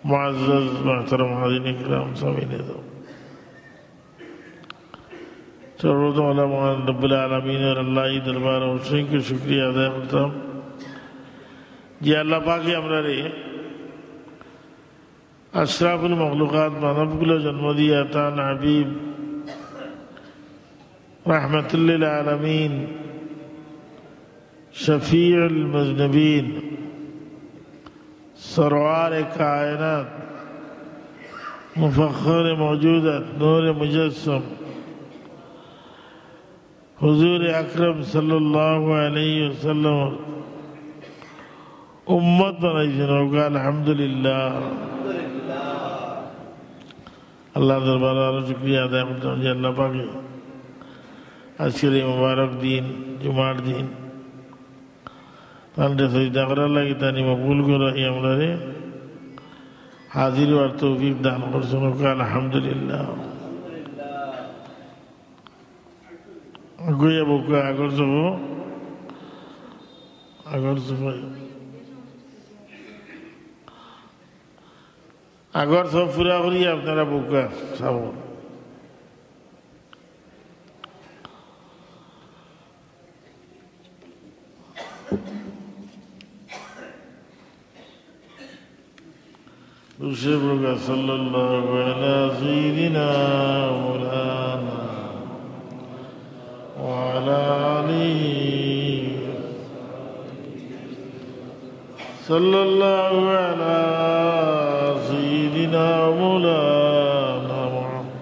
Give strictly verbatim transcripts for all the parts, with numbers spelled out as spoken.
মুআজ্জাজ মুহতারাম হাজিরিন ইকরাম, সামিন এজম। সর্বপ্রথম আল্লাহ মহান রব্বুল আলামিনের আল্লাহর দরবারে অসংখ্য শুকরিয়া আদায় করতাম যে আল্লাহ পাকে আমরারে আশরাফুল মখলুকাত মানবকুলো জন্ম দিয়া তান হাবিব রাহমাতুল্লিল আলামিন, শফিউল মুজনিবিন, সরওয়ারে কায়নাত, মুফাখখরে মওজুদাত, নূরে মুজাসসাম, হুজুরে আকরাম সাল্লাল্লাহু আলাইহি ওয়াসাল্লামর উম্মত বানাইছইন। ওকে আলহামদুলিল্লাহ। আল্লাহর দরবারে আরো শুকরিয়া আদায় করতাম যে আল্লাহ পাকে আজকের এই মোবারক দিন, জুমার দিন, তানরে সজদা করার লাগি তানি মকবুল করাই আমরারে হাজির হওয়ার তৌফিক দান করছইন। ওকে আলহামদুলিল্লাহ। আগুয়া বউক্কা, আগর সফো, আগর সফো, আগর সফ পুরা করি আপনারা বউক্কা, সাবো। দুরুদ পড়ুক্কা, সাল্লাল্লাহু আলা সাইয়্যিদিনা মাওলানা ওয়া আলা আলিহি, সাল্লাল্লাহু আলা সাইয়্যিদিনা মাওলানা মুহাম্মদ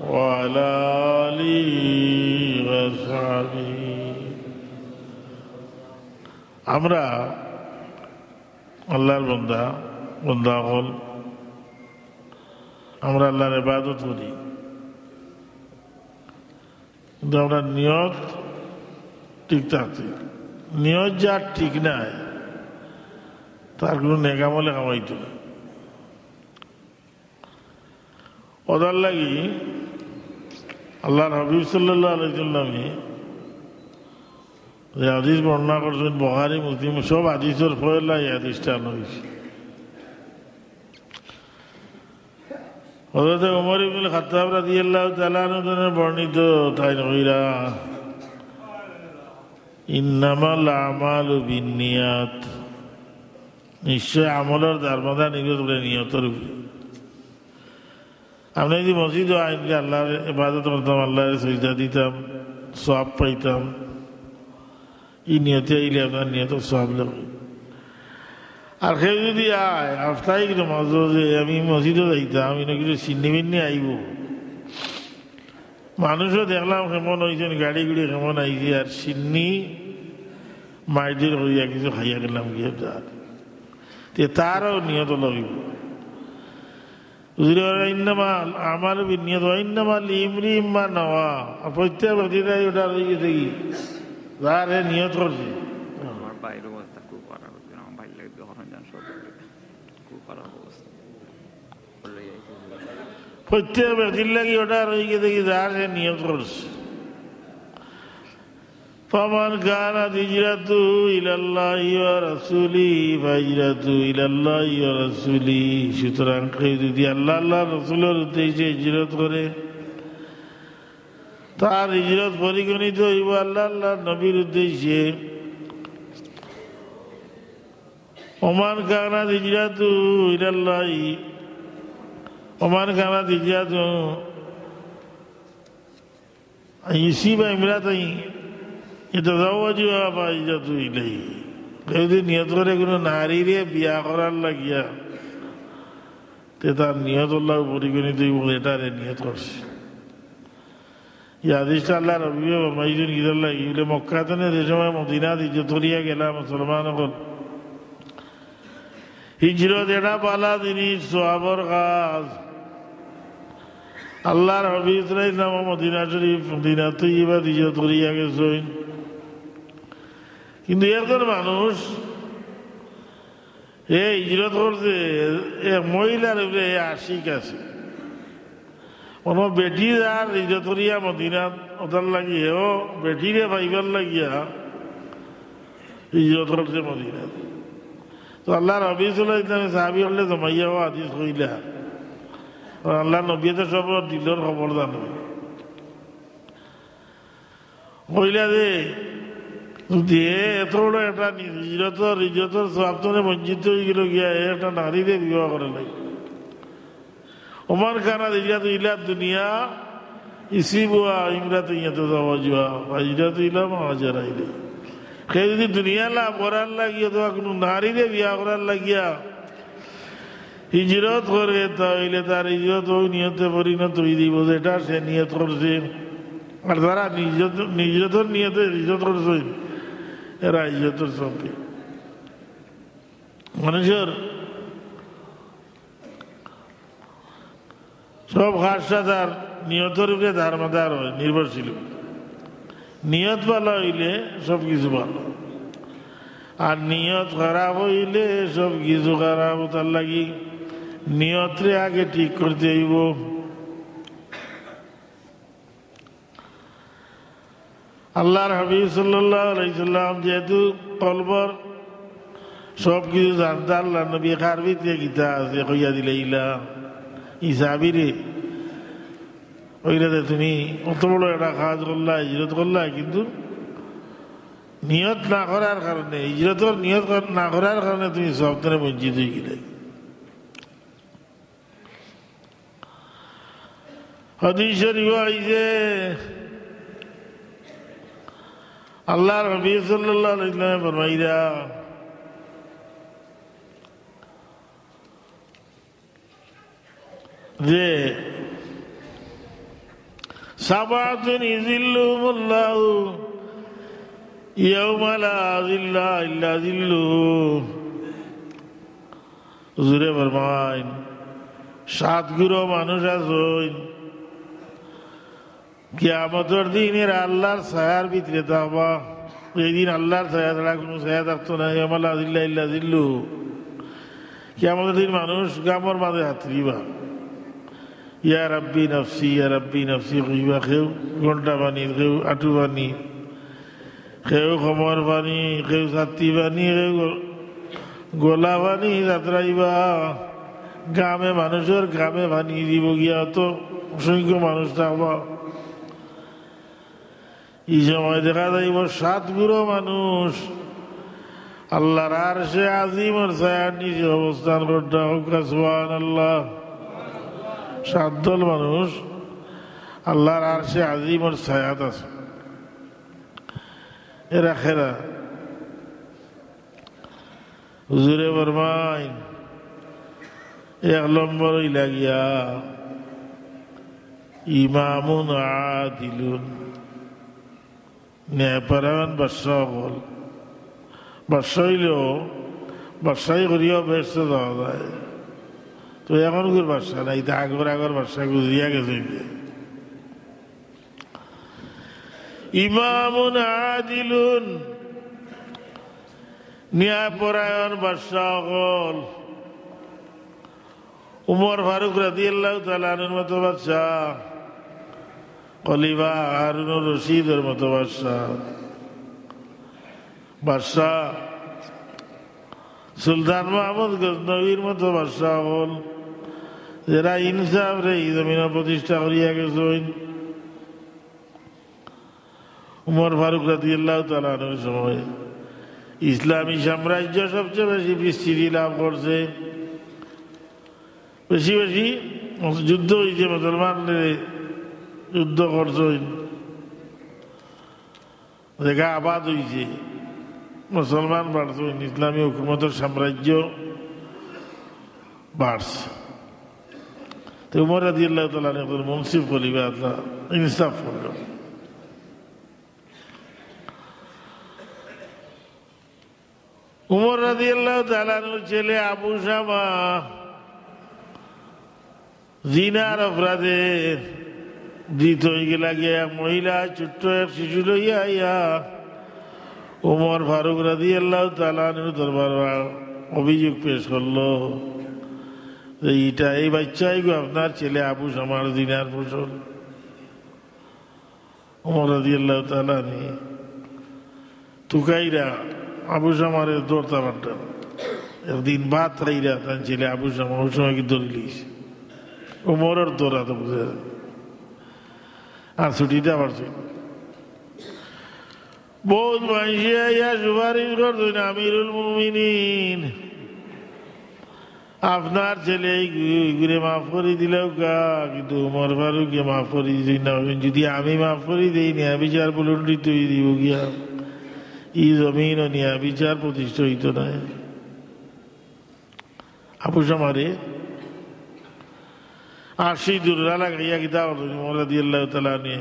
ওয়া আলা আলিহি ওয়া সাহবিহি। আমরা আল্লাহর বান্দা, বান্দা অকল, আমরা আল্লাহর ইবাদত করি, কিন্তু আমরার নিয়ত ঠিক থাকতে, নিয়ত যার ঠিক নাই, তার কোনো নেক আমলে কাম অইতো না। অতার লাগি আল্লাহর হাবিব সাল্লাল্লাহু আলাইহি ওয়াসাল্লামে যে হাদিস বর্ণনা করছইন, বুখারী, মুসলিম, সব হাদিসর পয়লা এই হাদিসটা আনা অইছে। হযরতে উমর ইবনুল খাত্তাব রাদিয়াল্লাহু তাআলা আনহু থাকি বর্ণিত, তাইন কইরা, "ইন্নামাল আমালু বিন্নিয়াত।" নিশ্চয় আমলর দারমাদার নির্ভর করে নিয়তর উপরে। আপনে যদি মসজিদো আইন যে আল্লাহর ইবাদত করতাম, আল্লাহরে সজদা দিতাম, সওয়াব পাইতাম, ই নিয়তে আইলে আপনার নিয়তর সওয়াব লাগবো। আর কেউ যদি আয়, সাপ্তাহিক নমাজো যে আমি মসজিদো যাইতাম, ইনো কিছু শিন্নি-বিন্নি আইবো। মানুষও দেখলাম কেমন অইছইন, গাড়ি-গুড়ি কেমন আইছে, আর শিন্নি মাইর-দইর করিয়া কিছু খাইয়া গেলাম গিয়া যার। তে তারও নিয়ত লাগিবো। হুজুরে কইরা, "ইন্নামাল আমালু বিন্নিয়াত ওয়া ইন্নামা লিমরিইম মা নাওয়া।" আর প্রত্যেক ব্যক্তির লাগি ওটা রইগেছে কি? যার হে নিয়ত করছে। আমার বাইরে অবস্থা খুব খারাপ, আমার বাইরে লাগে দোকান যান সব খুব খারাপ অবস্থা। প্রত্যেক ব্যক্তির লাগি ওটা রইগেছে কি? যার হে নিয়ত করছে। فمن كانت هجرته إلى الله ورسوله فهجرته إلى الله ورسوله। সুতরাং কেউ যদি আল্লাহ, আল্লাহর রাসূলর উদ্দেশ্যে হিজরত করে, তার হিজরত পরিগণিত অইবো আল্লাহ, আল্লাহর নবীর উদ্দেশ্যে। ومن كانت هجرته إلى الله، ومن كانت هجرته أن يصيب امرأة يتزوجها فهجرته إليه। কেউ যদি নিয়ত করে কোনো নারীরে বিয়া করার লাগিয়া, তে তার নিয়ত আল্লাহ পরিগণিত অইবো, এটারে নিয়ত করছে। ই হাদিসটা আল্লাহর হাবিবে ফরমাইছইন, কিতার লাগি? বলে, মক্কা থনে যে সময় মদিনাত হিজরত করিয়া গেলা মুসলমান অকল, হিজরত এটা ভালা জিনিস, সওয়াবর কাজ। আল্লাহর হাবিব সাল্লাল্লাহু আলাইহি ওয়াসাল্লাম মদিনা শরীফ, মদিনা তৈয়বাত হিজরত করিয়া গেছইন। কিন্তু একজন মানুষ, হে হিজরত করছে, এক মহিলার উপরে হে আশিক আছে। কোনো বেটি যার হিজরত করিয়া মদিনাত, ওটার লাগি হেও বেটিরে পাইবার লাগিয়া হিজরত করছে মদিনাত। তো আল্লাহর হাবিব সাল্লাল্লাহু আলাইহি ওয়াসাল্লামে সাহাবী অকলরে জমাইয়া অউ হাদিস কইলা। আর আল্লাহর নবীয়ে তো সবর দিলর খবর জানইন। কইলা যে, যে এত বড় একটা নি-, হিজরতর, হিজরতর সওয়াব থনে বঞ্চিত অইগেলো গিয়া, এ একটা নারীরে বিবাহ করার লাগি। ওমান কানাত হিজরাতুহু ইলা দুনিয়া ইসিবুহা ইমরাতান ইয়াতাজাওয়াজুহা, ফাহিজরাতুহু ইলা মা হাজারা ইলাইহি। কেউ যুদি দুনিয়া লাভ করার লাগি অথবা কুনু নারীরে বিয়া করার লাগিয়া হিজরত করে, তা অইলে তার হিজরত অউ নিয়তে পরিণত অইযিবো যেটা সে নিয়ত করছে। আর যারা নিজ-, হিজরতর নিয়তে হিজরত করছে, এরা হিজরতর সওয়াব পাইবা। মানুষর সব খাসা তার নিয়তর উপরে দারমাদার অয়, নির্ভরশীল। নিয়ত ভালা অইলে সব কিছু ভালা, আর নিয়ত খারাপ অইলে সব কিছু খারাপ। তার লাগি নিয়তরে আগে ঠিক করতে অইবো। আল্লাহর হাবিব সাল্লাল্লাহু আলাইহি সাল্লাম যেহেতু কলবর সব কিছু জানতা, আল্লাহর নবী কার ভিতরে কিতা আছে কইয়া দিলাইলা। ই সাহাবীরে কইলা যে, তুমি অত বড় একটা কাজ করলা, হিজরত করলা, কিন্তু নিয়ত না করার কারণে, হিজরতর নিয়ত কর-, না করার কারণে তুমি সওয়াব থনে বঞ্চিত অইগেলায়। হাদিস শরীফো আইছে, আল্লাহর নবী সাল্লাল্লাহু আলাইহি ওয়াসাল্লামে ফরমাইরা যে, সাবাতুন ইযিল্লুহুমুল্লাহু ইয়াওমা লা যিল্লা ইল্লা যিল্লুহু। হুজুরে ফরমাইন, সাত গুরু মানুষ আছইন, কিয়ামতর দিন এরা আল্লাহর ছায়ার ভিতরে থাকবা। এই দিন আল্লাহর ছায়া ছাড়া কুনু ছায়া থাকতো নায়। ইয়াওমা লা যিল্লা ইল্লা যিল্লুহু। কিয়ামতর দিন মানুষ ঘামর মাঝে হাতরিবা। ইয়া রাব্বি নাফসি, ইয়া রাব্বি নাফসি কইবা। কেউ ঘন্টা পানি, কেউ আটু পানি, কেউ কোমর পানি, কেউ ছাতি পানি, কেউ গ-, গলা পানি, যাত্রাইবা। ঘামে, মানুষর ঘামে পানি দিবো গিয়া, অত অসংখ্য মানুষ থাকবা। ই সময় দেখা যাইবো সাত গুরু মানুষ আল্লাহর আরশে আজিমর ছায়ার নিচে অবস্থান করতা। কউক্কা সুবহানাল্লাহ। সাত দল মানুষ আল্লাহর আরশে আজিমর ছায়াত আছে। এরা কেরা? হুজুরে ফরমাইন, এক নম্বর অইলা গিয়া ইমামুন আদিলুন, ন্যায়পরায়ণ বাদশা অকল। বাদশা অইলেও বাদশাই করিয়াও বেহেস্তো যাওয়া যায়। তো অখনকুর বাদশা নায়, ইতা আগর আগর বাদশা গুজরিয়া গেছে। ইমামুন আদিলুন, ন্যায়পরায়ণ বাদশা অকল। উমর ফারুক রাদিয়াল্লাহু তাআলা আনহুর মতো বাদশা, খলিফা হারুনুর রশিদর মতো বাদশা, বাদশা সুলতান মাহমুদ গজনবীর মতো বাদশা অকল, যেরা ইনসাফরে ই জমিনো প্রতিষ্ঠা করিয়া গেছইন। উমর ফারুক রাদিয়াল্লাহু তাআলা আনহুর সময় ইসলামী সাম্রাজ্য সবচেয়ে বেশি বিস্তৃতি লাভ করছে, বেশি বেশি যুদ্ধ অইছে, মুসলমানরে যুদ্ধ করছইন। জাগা আবাদ অইছে, মুসলমান বাড়ছে, ইসলামী হুকুমতর সাম্রাজ্য বাড়ছে। তো উমর রাদিয়াল্লাহু তাআলা আনহু একজন মুনসিফ খলিফা, আল্লাহ ইনসাফ করল। উমর রাদিয়াল্লাহু তাআলা আনহুর ছেলে আবু শামা জিনার অপরাধে ধৃত অইগেলা গিয়া এক মহিলা, ছোট্ট এক শিশু লইয়া আইয়া উমর ফারুক রাদিয়াল্লাহু তাআলা আনহুর দরবারো অভিযোগ পেশ করল যে, ইটা, এই বাইচ্চা ইগু আপনার ছেলে আবু শামার জিনার ফসল। উমর রাদিয়াল্লাহু তাআলা আনহু তুকাইরা আবু শামারে ধরতা পারতা না। একদিন ভাত খাইরা তান ছেলে আবু শামা, আবু শামা কি ধরিলিস, উমরর তোরা তো বুঝে, আর ছুটিতে আবার ছুটি। বহুত মানষে আইয়া সুপারিশ করছইন, "আমিরুল মুমিনিন, আপনার ছেলে এই গু-, গুরে মাফ করি দিলাও গা, কিন্তু উমর ফারুকে মাফ করি দিছইন না। যদি আমি মাফ করি দেই, ন্যায় বিচার ভূলুণ্ঠিত অই দিব গিয়া, ই জমিনও ন্যায় বিচার প্রতিষ্ঠিত অইতো নায়।" আবু শামারে আশি দুররা লাগাইয়া কিতা করছইন, উমর রাদিয়াল্লাহু তাআলা আনহুয়ে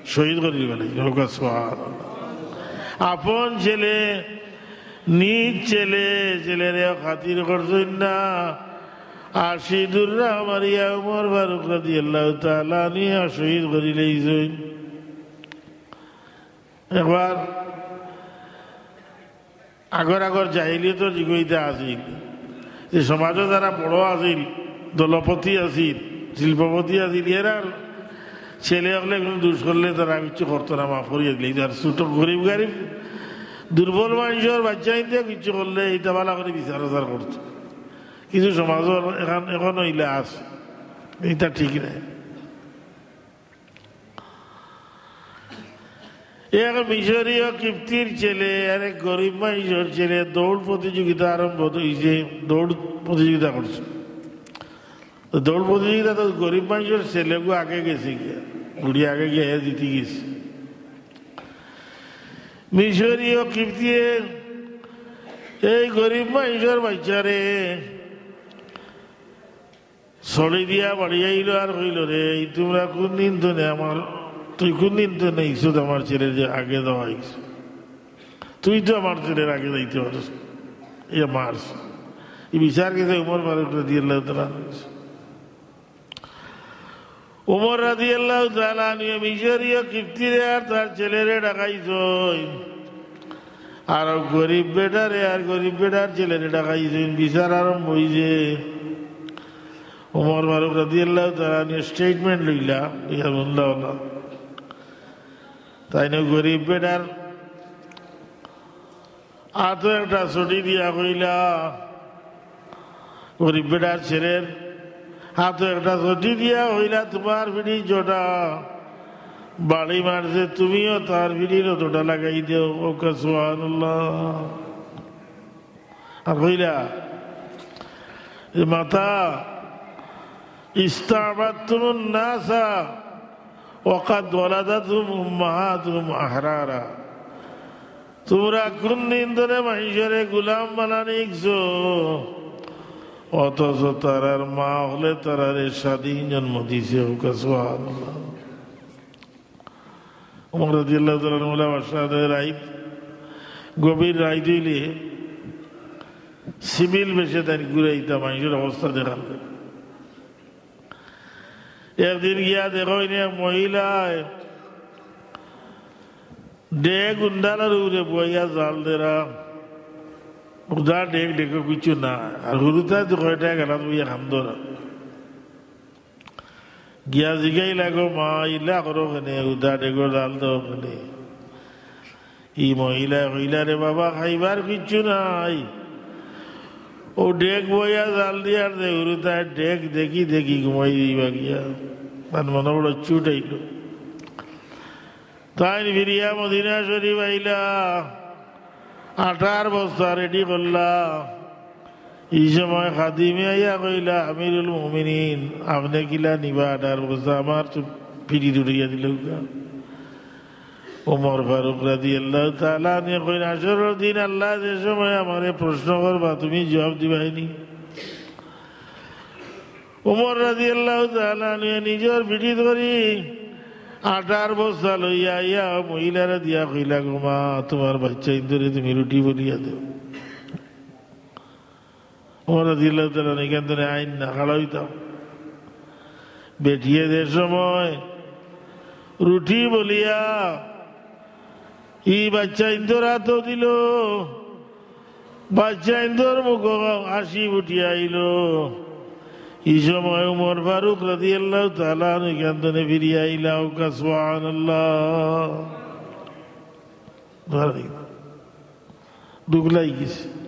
শহীদ করি দিবা লাগি। সুবহানাল্লাহ। আপন ছেলে, নিজ ছেলে, ছেলেরে খাতির করছইন না। আশি দুররা মারিয়া উমর ফারুক রাদিয়াল্লাহু তাআলা আনহুয়ে শহীদ করি লাইছইন। একবার আগর আগর জাহিলিয়তর যুগো ইতা আছিল যে সমাজো যারা বড় আছিল, দলপতি আছিল, শিল্পপতি আছিল, এরার ছেলে অকলে কুনু দুষ করলে তারা কিচ্ছু করতো না, মাফ করিয়া দিলে। ইতা আর ছোট গরিব গরিব দুর্বল মানষর বাইচ্চা ইনতে কিচ্ছু করলে ইতা ভালা করি বিচার আচার করতো। কিছু সমাজো এখান, এখনো ইলা আছে, ইতা ঠিক নায়। এক মিশরীয় কিপ্তির ছেলে আর এক গরিব মানষর ছেলে দৌড় প্রতিযোগিতা আরম্ভ অইছে, দৌড় প্রতিযোগিতা করছে। তো দৌড় প্রতিযোগিতা তো গরিব মানষর ছেলেগু আগে গেছে গিয়া, গুড়ি আগে গিয়া হে জিতি গেছে। মিশরীয় কিপ্তিয়ে এই গরিব মানষর বাইচ্চারে ছড়ি দিয়া বাড়ি আইলো আর কইলো, "রে, এই তোমরা কুন দিন তনে আমার, তুই কুন দিন তনে ইসুত আমার ছেলের যে আগে দেওয়া ইসু? তুই তো আমার ছেলের আগে যাইতে পারস।" ইয়া মারস। ই বিচার গেছে উমর ফারুক রাদিয়াল্লাহু তাআলা আনহু। উমর রাদিয়াল্লাহু তাআলা আনহু মিশরীয় কিপ্তিরে আর তার ছেলেরে ডাকাইছইন। আর গরিব বেটারে আর গরিব বেটার ছেলেরে ডাকাইছইন, বিচার আরম্ভ অইছে। উমর ফারুক রাদিয়াল্লাহু তাআলা আনহু statement লইলা, ইয়া বন্দা ওলা। তাইন গরিব বেটার আতো একটা ছুটি দিয়া কইলা, গরিব বেটার ছেলের আতো একটা ছুটি দিয়া কইলা, "তোমার ফিড়ি যেটা বাড়ি মারছে, তুমিও তার ফিড়ির অতটা লাগাই দেও।" ওকে সুবহানাল্লাহ। আর কইলা যে, "মাতা ইস্তাবাদতুমুন নাসা ওয়াকাদ ওয়ালাদাতহুম উম্মাহাতুহুম আহরারা।" তোমরা কুন দিন তনে মানষরে গোলাম বানানি শিখছো, অথচ তারার মা অকলে তারারে স্বাধীন জন্ম দিছে। ওকে সুবহানাল্লাহ। উমর রাদিয়াল্লাহু তাআলা আনহু বলে, বাদশাহ রাইত, গভীর রাইত অইলে সিভিল বেশে তাইন ঘুরাইতা, মানষর অবস্থা দেখার লাগি। একদিন গিয়া দেখইন এক মহিলায় ডেগ উন্দালার উপরে বইয়া জাল দেরা, উদা ডেগ, ডেগো কিচ্ছু না, আর হুরুতায় তো কয়টা গেলাত বইয়া কান্দরা। গিয়া জিগাইলা, "গো মা, ইলা করো কেনে? উদা ডেগো জাল দেও কেনে?" ই মহিলায় কইলা, "রে বাবা, খাইবার কিচ্ছু নাই, অউ ডেগ বইয়া জাল দিয়ার দে।" হুরুতায় ডেগ দেখি দেখি ঘুমাই দিবা গিয়া। তার মনো বড় চুট আইলো। তাইন ফিরিয়া মদিনা শরীফ আইলা, আটার বস্তা রেডি করলা। ই সময় খাদিমে আইয়া কইলা, "আমিরুল মুমিনিন, আপনে কিলা নিবা আটার বস্তা? আমার তো ফিড়িত উঠাইয়া দিলাউক্কা।" উমর ফারুক রাদিয়াল্লাহু তাআলা আনহু কইন, "হাশরর দিন আল্লায় যে সময় আমারে প্রশ্ন করবা, তুমি জুয়াব দিবায়নি?" উমর রাদিয়াল্লাহু তাআলা আনহুয়ে নিজর ফিড়িত করি আটার বস্তা লইয়া আইয়া মহিলারে দিয়া কইলা, "গো মা, তোমার বাইচ্চাইন্তরে তুমি রুটি বলিয়া দেও।" উমর রাদিয়াল্লাহু তাআলা আনহু ইখান তনে আইন না, খাড়া অইতা। বেটিয়ে যে সময় রুটি বলিয়া ই বাইচ্চাইন্তর আতো দিলো, বাইচ্চাইন্তর মুখো হাসি ফুটিয়া আইলো। ই সময় উমর ফারুক রাদিয়াল্লাহু তাআলা আনহু ইখান তনে ফিরিয়া আইলা, ওকা সুবহানাল্লাহ। দুখ লাগি গেছে।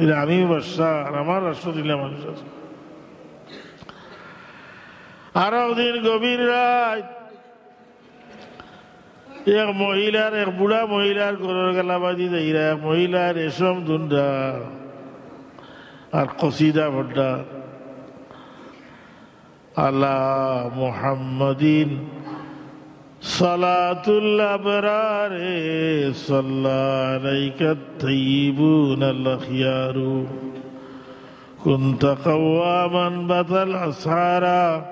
দিলে আমি বাদশা, আর আমার রাষ্ট্র দিলে মানুষ আছে। আরো দিন গভীর রাইত, এক মহিলার, এক বুড়া মহিলার ঘরর গেলা বাদি যাইরা, এক মহিলায় রেশম ধুনরা আর কসিদা পড়রা। আলা মুহাম্মাদিন সালাতুল আবরারে, সাল্লা আলাইকাত তাইয়িবুনাল আখিয়ারু। কুনতা কাওয়ামান বাতাল আসহারা,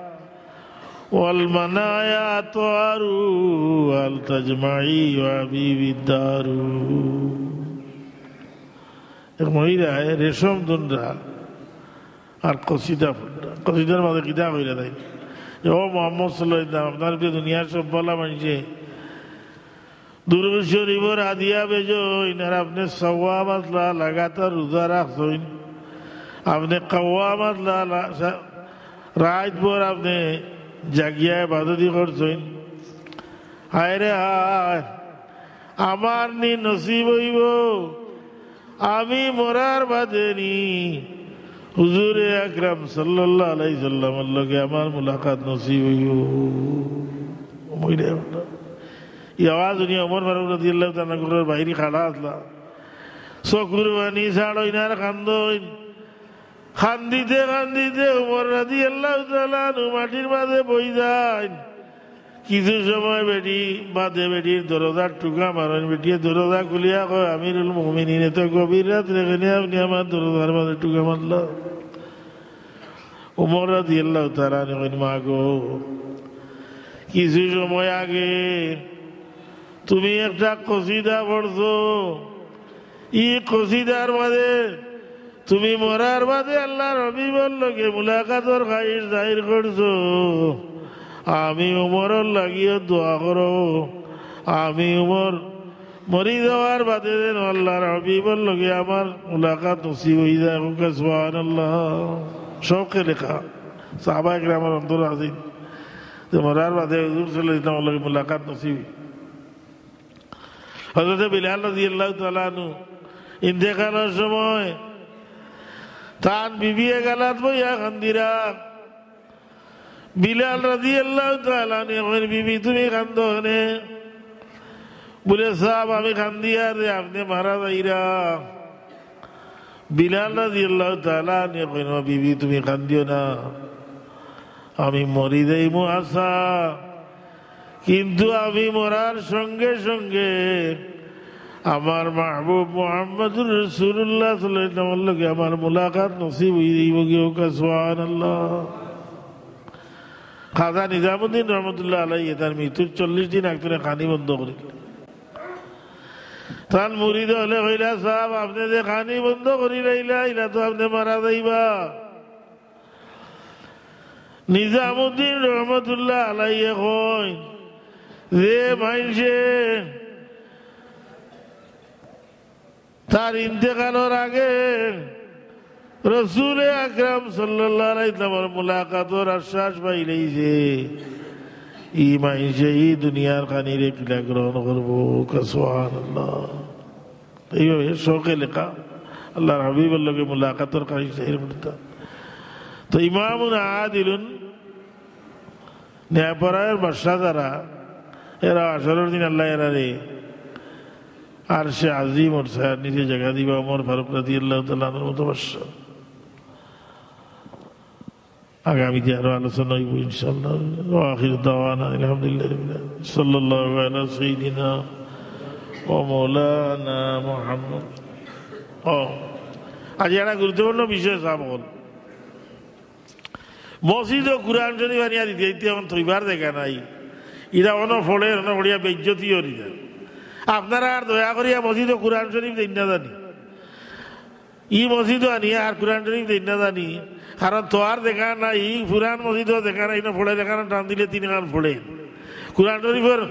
ওয়াল মানায়া আতওয়ারু, আল তাজমাই ওয়া হাবিবিদ দারু। এক মহিলায় রেশম ধুনরা আর কসিদা পড়রা। কসিদার মাঝে কিতা কইরা তাই? যে, "ও মোহাম্মদ সাল্লাল্লাহু আলাইহি ওয়াসাল্লাম, আপনার উপরে দুনিয়ার সব বালা মানষে দুরূদ শরীফর হাদিয়া বেজইন, আর আপনে সওয়াম আছলা, লাগাতার রোজা রাখছইন, আপনে কাওয়াম আছলা, লা-, সা-, রাইত ভর আপনে জাগিয়া ইবাদতি করছইন। হায় রে হায়, আমার নি নসিব অইবো, আমি মরার বাদে নি হুজুরে আকরাম সাল্লাল্লাহু আলাইহি সাল্লামর লগে আমার মুলাকাত নসিব অইবো।" মহিলায় পড়রা। ই আওয়াজ হুনিয়া ওমর ফারুক রাদিয়াল্লাহু তাআলা আনহুর বাইরে খাড়া আছলা। চকুর পানি ছাড়ইন আর কান্দইন। কান্দিতে কান্দিতে ওমর রাদিয়াল্লাহু তাআলা আনহু মাটির মাঝে বই যাইন। কিছু সময় বেটি বাদে বেটির দরজার টুকা মারইন। বেটিয়ে দরজা খুলিয়া কয়, "আমিরুল মুমিনিন, এত গভীর রাইত রে, কেনে আপনে আমার দরজার মাঝে টুকা মারলা?" ওমর রাদিয়াল্লাহু তাআলা আনহু কইন, "মা গো, কিছু সময় আগে তুমি একটা কসিদা পড়ছো, ই কসিদার মাঝে তুমি মরার বাদে আল্লাহর হাবিবর লগে মুলাকাতর খাহিশ জাহির করছো। আমি ওমরর লাগিও দোয়া করো, আমি ওমর মরি যাওয়ার বাদে যেন আল্লাহর হাবিবর লগে আমার মুলাকাত নসিব অই যায়।" কউক্কা সুবহানাল্লাহ। শৌকে লেখা। সাহাবা একরামর অন্তর আছিল যে মরার বাদে হুজুর সাল্লাল্লাহু আলাইহি ওয়াসাল্লামর লগে মুলাকাত নসিব। হযরতে বিলাল রাদিয়াল্লাহু তাআলা আনহু ইন্তেকালর সময় তান বিবিয়ে গালাত বইয়া কান্দিরা। বিলাল রাদিয়াল্লাহু তাআলা আনহু কইন, "বিবি, তুমি কান্দো কেনে?" বুলে, "সাব, আমি কান্দিয়ার যে আপনে মারা যাইরা।" বিলাল রাদিয়াল্লাহু তাআলা আনহু কইন, "বিবি, তুমি কান্দিও না, আমি মরি যাইমু হাছা, কিন্তু আমি মরার সঙ্গে সঙ্গে আমার মাহবুব মুহাম্মদুর রাসূলুল্লাহ সাল্লাল্লাহু আলাইহি ওয়াসাল্লামর লগে আমার মুলাকাত নসিব অই যাইবোগি।" কউক্কা সুবহানাল্লাহ। খাজা নিজামুদ্দিন রহমতুল্লাহ আলাইহি তান মৃত্যুর চল্লিশ দিন আগ থনে কানি বন্ধ করিল। তান মুরিদ অকলে কইলা, "সাব, আপনে যে কানি বন্ধ করিলাইলা, ইলা তো আপনে মারা যাইবা।" নিজামুদ্দিন রহমতুল্লাহ আলাইহি কইন, যে মানষে তার ইন্তেকালর আগে রসুলে আকরাম সাল্লাল্লাহু আলাইহি ওয়াসাল্লামর মুলাকাতর আশ্বাস পাইলাইছে, ই মানষে ই দুনিয়ার কানিরে কিলা গ্রহণ করবো। সুবহানাল্লাহ। এইভাবে শৌকে লেখা আল্লাহর হাবিবর লগে মুলাকাতর খাহিশ জাহির করতা। তো ইমামুন আদিলুন, ন্যায়পরায়ণ বাদশা যারা, এরা হাশরর দিন আল্লাহ এরারে আরশে আজিমর ছায়ার নিচে জাগা দিবা, ওমর ফারুক রাদিয়াল্লাহু তাআলা আনহুর মতো বাদশা। আগামীতে আরো আলোচনা অইবো ইনশাআল্লাহ। ওয়া আখিরু দাওয়ানা আলহামদুলিল্লাহি রাব্বিল আলামিন। সাল্লাল্লাহু আলা সাইয়্যিদিনা ওয়া মাওলানা মুহাম্মদ। ও, আজ একটা গুরুত্বপূর্ণ বিষয় সাব অকল। মসজিদো কুরআন শরীফ আনিয়া দিতে দিতে অখন থইবার জাগা নাই। ইরা অনো পড়ের, অনো পড়িয়া বেইজ্জতি অর ইরা। আপনারা আর দয়া করিয়া মসজিদো কুরআন শরীফ দেইন না জানি। ই মসজিদো আনিয়া আর কুরআন শরীফ দেইন না জানি। কারণ থওয়ার জাগা নাই, ই পুরান মসজিদো জাগা নাই, ইনো পড়ের, এখানো টান দিলে তিনখান পড়ের। কুরআন শরীফর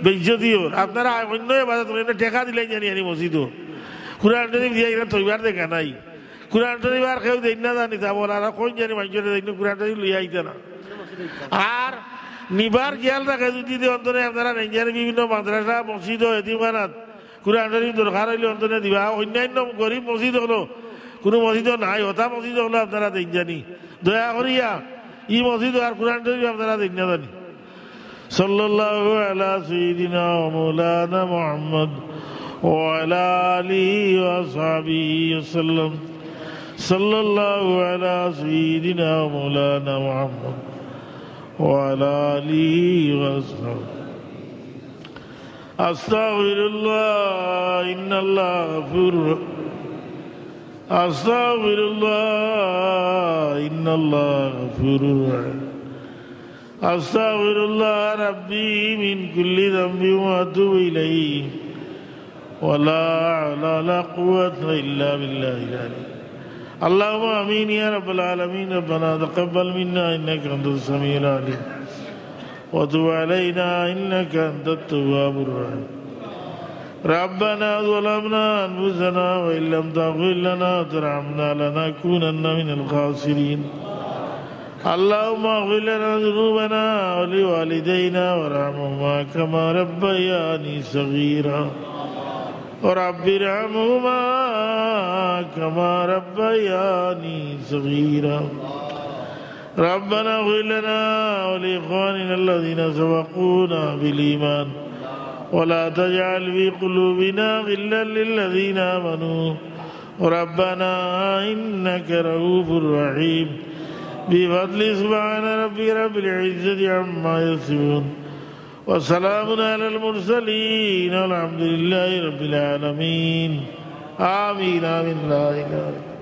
বেইজ্জতি অর। আপনারা অন্য এবাদত করইন, টেকা দিলাইন জানি আনি মসজিদো। কুরআন শরীফ দিয়া ইখান থইবার জাগা নাই। কুরআন শরীফ আর কেউ দেইন না জানি, তা বলা, আর কইন জানি মানষরে দেইন, কুরআন শরীফ লইয়া আইতা না। আর নিবার খেয়াল রাখে যদি দে অন্তরে আপনারা নেইন জানি বিভিন্ন মাদ্রাসা, মসজিদ, এতিমখানাত কুরআন শরীফ দরকার অইলে অন্তরে দিবা। অন্যান্য গরিব মসজিদ অকলো কুনু মসজিদো নাই, হতা মসজিদ অকল আপনারা দেইন জানি। দয়া করিয়া ই মসজিদো আর কোরআন শরীফ আপনারা দেইন না জানি। সাল্লাল্লাহু আলা সাইয়্যিদিনা ওয়া মাওলানা মুহাম্মদ ওয়া আলা আলিহি ওয়া সাহবিহি ওয়া সাল্লাম। সাল্লাল্লাহু আলা সাইয়্যিদিনা ওয়া মাওলানা মুহাম্মদ ওয়া আলা আলিহি ওয়া সাহবিহি। أستغفر الله إن الله غفور. أستغفر الله إن الله غفور رحيم. أستغفر الله ربي من كل ذنب وأتوب إليه. ولا حول ولا قوة إلا بالله العلي. اللهم آمين يا رب العالمين. ربنا تقبل منا إنك أنت السميع العليم. وتب علينا إنك أنت التواب الرحيم. ربنا ظلمنا أنفسنا وإن لم تغفر لنا وترحمنا لنكونن من الخاسرين. اللهم اغفر لنا ذنوبنا ولوالدينا وارحمهما كما ربياني صغيرا. رب ارحمهما كما ربياني صغيرا. ربنا اغفر لنا ولإخواننا الذين سبقونا بالإيمان ولا تجعل في قلوبنا غلا للذين آمنوا ربنا إنك رؤوف رحيم. بفضل سبحان ربي رب العزة عما يصفون. وسلام على المرسلين والحمد لله رب العالمين. آمين، آمين، لا إله إلا الله.